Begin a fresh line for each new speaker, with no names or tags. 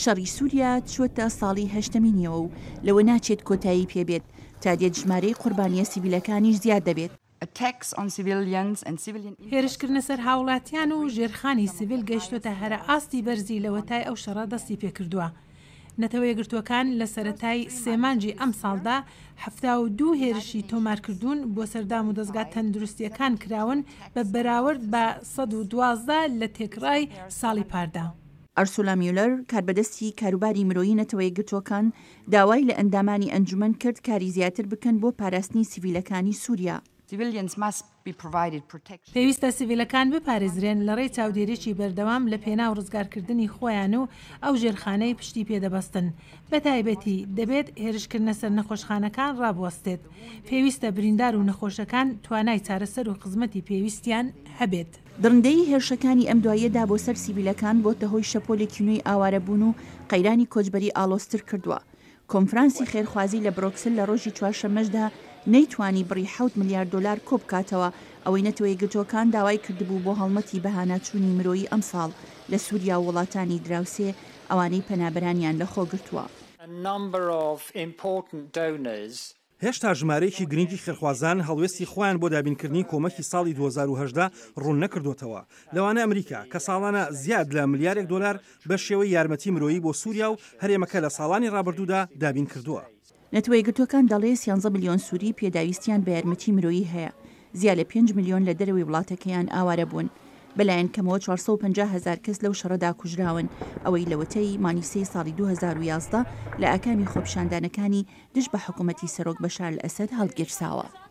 شەڕی سووریا چووەتە ساڵی هەشتەمینیەوە و لەوە ناچێت کۆتایی پێ بێت، تا دێت ژمارەی قوربانییە سیڤیلەکانیش زیاد دەبێت.
هێرشکردنە سەر هاوڵاتیان و ژێرخانی سیڤیل گەیشتۆتە هەرە ئاستی بەرزی لەوەتای ئەو شەڕە دەستی پێکردووە. نەتەوەیەکگرتووەکان لە سەرەتای سێ مانگی ئەمساڵدا 72 هێرشی تۆمارکردوون بۆ سەر دامودەزگا تەندروستییەکان کراون بە بەراورد بە 112 لە تێکڕای ساڵی پاردا.
ئەرسولا میولەر، کاربەدەستی کاروباری مرۆیی نەتەوەیەکگرتووەکان داوای لە ئەندامانی ئەنجومەن کرد کاری زیاتر بکەن بۆ پاراستنی سیڤیلەکانی سوریا.
پێویستە سیڤیلەکان بپارێزرێن لەڕێی چاودێریی بەردەوام لەپێناو ڕزگارکردنی خۆیان و ئەو ژێرخانەی پشتی پێدەبەستن. بەتایبەتی دەبێت هێرشکردنە سەر نەخۆشخانەکان ڕابوەستێت. پێویستە بریندار و نەخۆشەکان توانای چارەسەر و خزمەتی پێویستیان هەبێت.
دڕندەیی هێرشەکانی ئەم دواییەدا بۆ سەر سیڤیلەکان بۆتە هۆی شەپۆلێکی نوێی ئاوارەبوون و قەیرانی کۆچبەری ئاڵۆزتر کردووە. کۆنفرانسی خێرخوازی لە برۆکسل لە ڕۆژی چوارشەممەشدا نەیتوانی بڕی حەوت ملیار دۆلار کۆبکاتەوە، ئەوەی نەتەوەیەکگرتووەکان داوای کردبوو بۆ هەڵمەتی بەهاناچوونی مرۆیی ئەمساڵ لە سوریا و وڵاتانی دراوسێ ئەوانەی پەنابەرانیان لەخۆگرتووە.
هێشتا ژمارەیەکی گرنگی خێرخوازان هەڵوێستی خۆیان بۆ دابینکردنی کۆمەکی ساڵی 2018 ڕوون نەکردۆتەوە، لەوانە ئەمریکا کە ساڵانە زیاد لە ملیارێک دۆلار بە شێوەی یارمەتی مرۆیی بۆ سووریا و هەرێمەکە لە ساڵانی ڕابردوودا دابین کردووە.
نەتەوەیەکگرتووەکان دەڵێ سیانزە ملیۆن سووری پێداویستیان بە یارمەتی مرۆیی هەیە، زیا لە پێنج ملیۆن لە دەرەوەی وڵاتەکەیان ئاوارە بوون. بەلایەن کەمەوە 450 هەزار کەس لەو شەڕەدا کوژراون، ئەوەی لەوەتەی مانگی سێی ساڵی 2011 لە ئاکامی خۆپیشاندانەکانی دژ بە حکوومەتی سەرۆک بەشار ئەسەد هەڵگیرساوە.